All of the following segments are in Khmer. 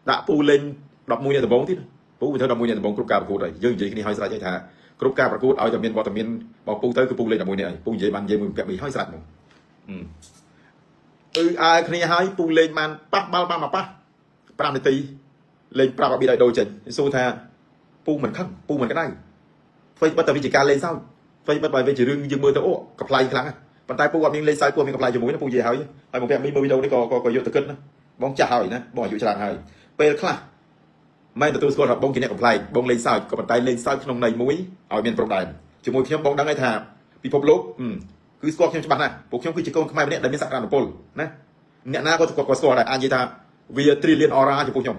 ដាក់ពូលេង11អ្នកដំបងទៀតពូវាធ្វើ11អ្នកដំបងគ្រប់ការប្រកួតហើយយើងនិយាយគ្នាឲ្យស្រេចហើយថាគ្រប់ការប្រកួតឲ្យតែមានវត្តមានរបស់ពូទៅគឺពូលេង11អ្នកហើយពូនិយាយបាននិយាយមួយពាក់មីឲ្យស្រេចហ្មងអឺអើគ្នាហើយពូលេងបានប៉ះបាល់បានមកប៉ះ5នាទីលេងប្រាប់ឲ្យប៊ីឲ្យដូរចេញសួរថាពូមិនខឹងពូមិនក្តៅធ្វើបិទតែវាជាការលេងសើចធ្វើបិទបើវាជារឿងយើងមើលទៅអូកំ pl ែងខ្លាំងប៉ុន្តែពូអត់មានលេងសើចពូមានកំ pl ែងជាមួយណាពូនិយាយហើយហើយមកពាក់មីមើលវីដេអូនេះក៏ក៏យកទៅគិតណាបងចាស់ហើយណាបងអាយុច្រើនហើយពេលខ្លះមិនទទួលស្គាល់ថាបងជាអ្នកកំ pl ែងបងលេងសើចក៏ប៉ុន្តែលេងសើចក្នុងន័យមួយឲ្យមានព្រំដែនជាមួយខ្ញុំបងដឹងហើយថាពិភពលោកគឺស្គាល់ខ្ញុំច្បាស់ណាស់ពួកខ្ញុំគឺជាកូនខ្មែរម្នាក់ដែលមានសក្តានុពលណាអ្នកណាក៏ក៏ស្គាល់ដែរអាចនិយាយថាវា trillion aura ចំពោះខ្ញុំ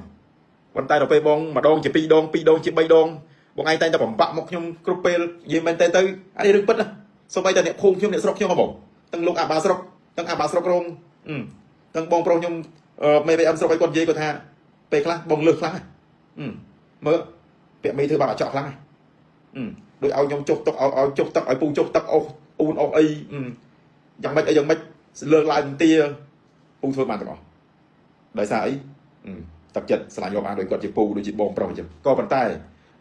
ប៉ុន្តែដល់ពេលបងម្ដងជា2ដង2ដងជា3ដងបងឯងតែងតែបំបាក់មកខ្ញុំគ្រប់ពេលនិយាយមែនតើទៅអានេះរឿងពិតណាសូម្បីតែអ្នកភូមិខ្ញុំអ្នកស្រុកខ្ញុំហ៎បងទាំងលោកអាបាស្រុកទាំងអាបាស្រុករងទាំងបងប្រុសខ្ញុំមេបេអឹមស្រុកឲ្យគាត់និយាយគាត់ថាពេលខ្លះបងលើសខ្លះមើលពាក់មេធ្វើបាបអាចောက်ខ្លាំងដូចឲ្យខ្ញុំចុះទឹកឲ្យចុះទឹកឲ្យពូចុះទឹកអស់អ៊ូនអស់អីយ៉ាងម៉េចអីយ៉ាងម៉េចលើកឡើងទាពូធ្វើបានទាំងអស់ដោយសារអីទឹកចិត្តស្រឡាញ់រាប់អានដោយគាត់ជាពូដូចជាបងប្រុសអញ្ចឹងក៏ប៉ុន្តែ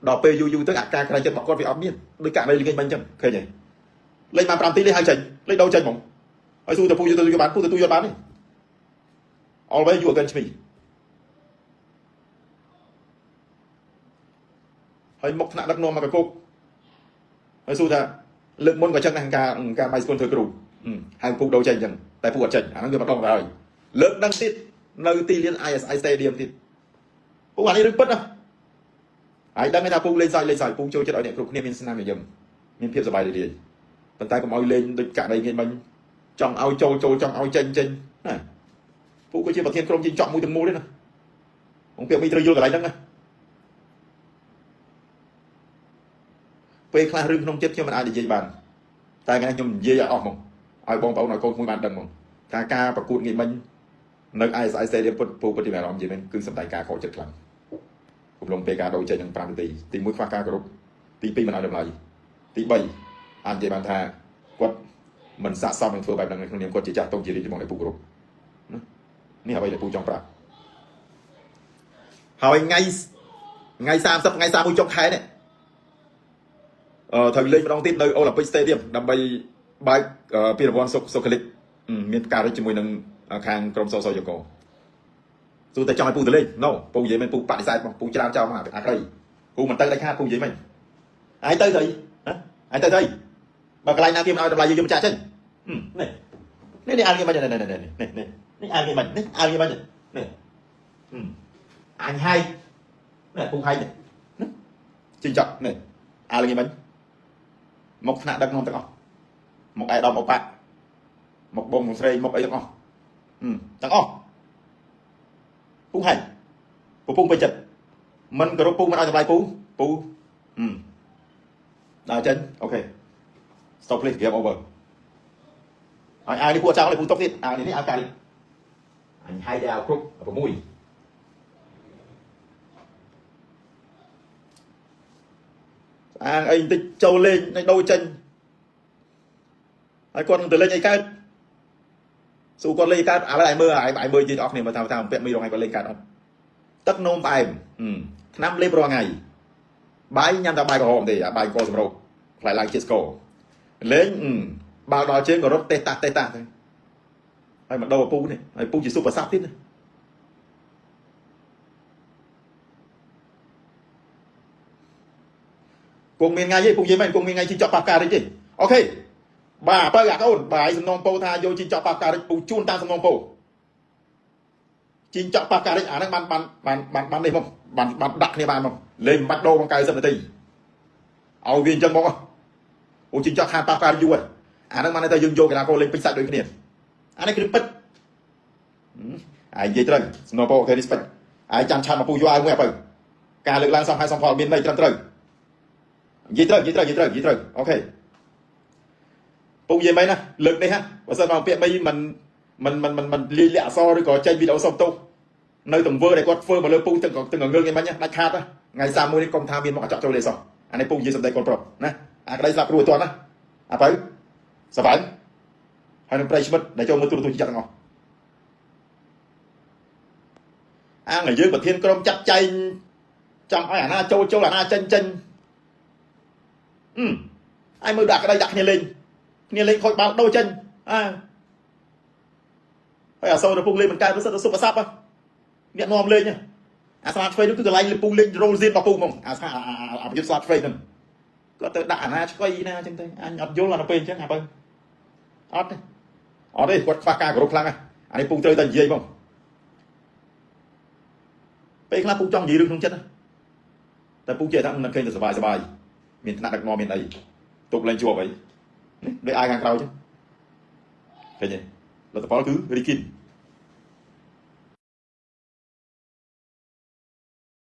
ដល់ពេលយូរយូរទៅអាការក្រែងចិត្តរបស់គាត់វាអត់មានដូចករណីលេងបាញ់អញ្ចឹងឃើញទេលេងបាន5ទីលេងហើយចេញលេងដូរចេញហ្មងហើយស៊ូទៅពូយកទៅយកបានពូទៅទូយកបានទេ Always you against me ហើយមុខថ្នាក់ដឹកនាំមកកគុកហើយស៊ូថាលើកមុនក៏ចឹងដែរការការបាយស្គនធ្វើគ្រូហើយពូដូរចេញអញ្ចឹងតែពូអត់ចេញអាហ្នឹងវាម្ដងទៅហើយលើកដឹងទៀតនៅទីលាន ISI Stadium ទៀតពូអានេះរឿងពិតណាហើយដឹងថាពូលេងសើចលេងសើចពូចូលចិត្តឲ្យអ្នកគ្រប់គ្នាមានស្នាមញញឹមមានភាពសប្បាយរីករាយប៉ុន្តែកុំឲ្យលេងដូចករណីងាយមិញចង់ឲ្យចូលចូលចង់ឲ្យចេញចេញណាពូក៏ជាប្រធានក្រុមជីងចក់មួយទាំងមូលទេណាបងពាក្យមីត្រូវយល់កន្លែងហ្នឹងណាពេលខ្លះរឿងក្នុងចិត្តខ្ញុំមិនអាចនិយាយបានតែថ្ងៃនេះខ្ញុំនិយាយឲ្យអស់ហ្មងឲ្យបងប្អូនឲ្យកូនក្មួយបានដឹងហ្មងថាការប្រកួតងាយមិញនៅ ISI Stadium ពុតពូពិតជាអារម្មណ៍និយាយមែនគឺសម្ដែងការខកចិត្តខ្លាំងកំឡុងពេលការដូរចេញនឹង5នាទីទី1ខ្វះការគោរពទី2មិនឲ្យតម្លៃទី3អាចនិយាយបានថាគាត់មិនស័ក្តិសមនឹងធ្វើបែបហ្នឹងក្នុងនាមគាត់ជាចាស់ទុំជារាជបងដែលពូគោរពណានេះអ្វីដែលពូចង់ប្រាប់ហើយថ្ងៃថ្ងៃ30ថ្ងៃ31ចុងខែនេះត្រូវលេងម្ដងទៀតនៅអូឡ িম্প ិក Stadium ដើម្បីបើកពានរង្វាន់សុខសុខលិកមានការរិចជាមួយនឹងខាងក្រុមសសយកសួរតែចង់ឲ្យពូទៅលេងណូពូនិយាយមិនពូបដិសេធមកពូច្រើនចោលមកអាក្រីពូមិនទៅដាច់ខាតពូនិយាយមិនឯងទៅទៅហ៎ឯងទៅទៅបើកន្លែងណាគេមិនឲ្យតម្លៃយើងចាក់ចេញនេះនេះនេះអានគេមិននេះនេះនេះនេះនេះអានគេមិននេះអានគេមិននេះអញហើយនេះពូហើយនេះជីងចប់នេះអានគេមិនមកថ្នាក់ដឹកនាំទាំងអស់មកអែដាមអូប៉ាមកបងមកស្រីមកអីទាំងអស់ទាំងអស់ពូហើយពពងពេញចិត្តមិនគោរពពូមិនឲ្យតម្លៃពូពូដល់ចេញអូខេ stop please game over ហើយអាវនេះពូអត់ចោលទេពូទុកទៀតអាវនេះអាវកាលអញហើយដល់គ្រប់6អាងអីបន្តិចចូលលេងនៅដូរចេញហើយគាត់នឹងទៅលេងអីកើតស៊ូគាត់លេងកើតឥឡូវឯងមើលឯងមើលយើងអស់គ្នាមើលថាថាពាក់មីរងឯងគាត់លេងកើតអត់ទឹកនោមផ្អែមថ្នាំលេបរាល់ថ្ងៃបាយញ៉ាំតែបាយក្រហមទេអាបាយកសម្រូបខ្លាយឡើងជាស្ករលេងបាល់ដល់ជើងក៏រត់តេះតាស់តេះតាស់ទៅហើយមកដូរពូនេះហើយពូជាស៊ូប្រសាប់ទៀតណាគង់មានថ្ងៃទេពូនិយាយមែនគង់មានថ្ងៃជីចប់ប៉ះការរិចទេអូខេបាទបើអាកូនបាទឯងសំណងពោថាយកជីចប់ប៉ះការរិចពូជូនតាមសំណងពោជីចប់ប៉ះការរិចអាហ្នឹងបានបានបានបានបាននេះមកបានបានដាក់គ្នាបានមកលេងមិនបាច់ដូរមក90នាទីឲ្យវាអញ្ចឹងមកអូជីចប់ខានប៉ះការយូរហើយអាហ្នឹងបានតែយើងយកកីឡាករលេងពេញសាច់ដូចគ្នាអានេះគឺពិតឯងនិយាយត្រូវសំណងពោអូខេ respect ឯងចាំឆាត់មកពូយកឲ្យមួយអាបើការលើកឡើងសំខាន់សំផលមានន័យត្រឹមត្រូវនិយាយត្រូវនិយាយត្រូវនិយាយត្រូវនិយាយត្រូវអូខេពូនិយាយមែនណាលើកនេះហ่ะបើសិនមកពាក្យមីមិនមិនមិនមិនមិនលាយលាក់អសឬក៏ចេញវីដេអូសុំទោសនៅទង្វើដែលគាត់ធ្វើមកលើពូទាំងទាំងងើងឯមិញដាច់ខាតថ្ងៃ31នេះកុំថាមានមកអចចូលលេសោះអានេះពូនិយាយសម្ដីកូនប្រុសណាអាក្តីស្លាប់គ្រូឲ្យទាន់ណាអាបើសវ៉ាន់ហើយនឹងប្រិយមិត្តដែលចូលមើលទូរទស្សន៍ចាក់ទាំងអស់ អាងឲ្យយើងប្រធានក្រុមចាត់ចែងចង់ឲ្យអាណាចូលចូលអាណាចេញចេញអឺហើយមើលដាក់ក្តីដាក់គ្នាលេងគ្នាលេងខូចបាល់ដូរចេញអើហើយអាសូរពងលេងមិនកើតទៅសិតទៅសុបស័ព្ទអ្នកនាំលេងអាស្លាឆ្វេងនោះគឺកន្លែងពងលេងរ៉ូលស៊ីនរបស់ពូហ្មងអាស្លាអាប្រយុទ្ធស្លាឆ្វេងហ្នឹងគាត់ទៅដាក់អាណាឆ្វេងណាអញ្ចឹងទៅអញអត់យល់អាទៅពេលអញ្ចឹងអាបើអត់ទេអត់ទេគាត់ខ្វះការគោរពខ្លាំងណាស់អានេះពូត្រូវតែនិយាយហ្មងពេលខ្លះពូចង់និយាយរឿងក្នុងចិត្តតែពូចេះថាមិនឃើញតែសบายសบายមានថ្នាក់ដឹកនាំមានអីទុកលែងជាប់អីនេះដូចអាយខាងក្រោយចឹងឃើញទេលទ្ធផលគឺរីគិន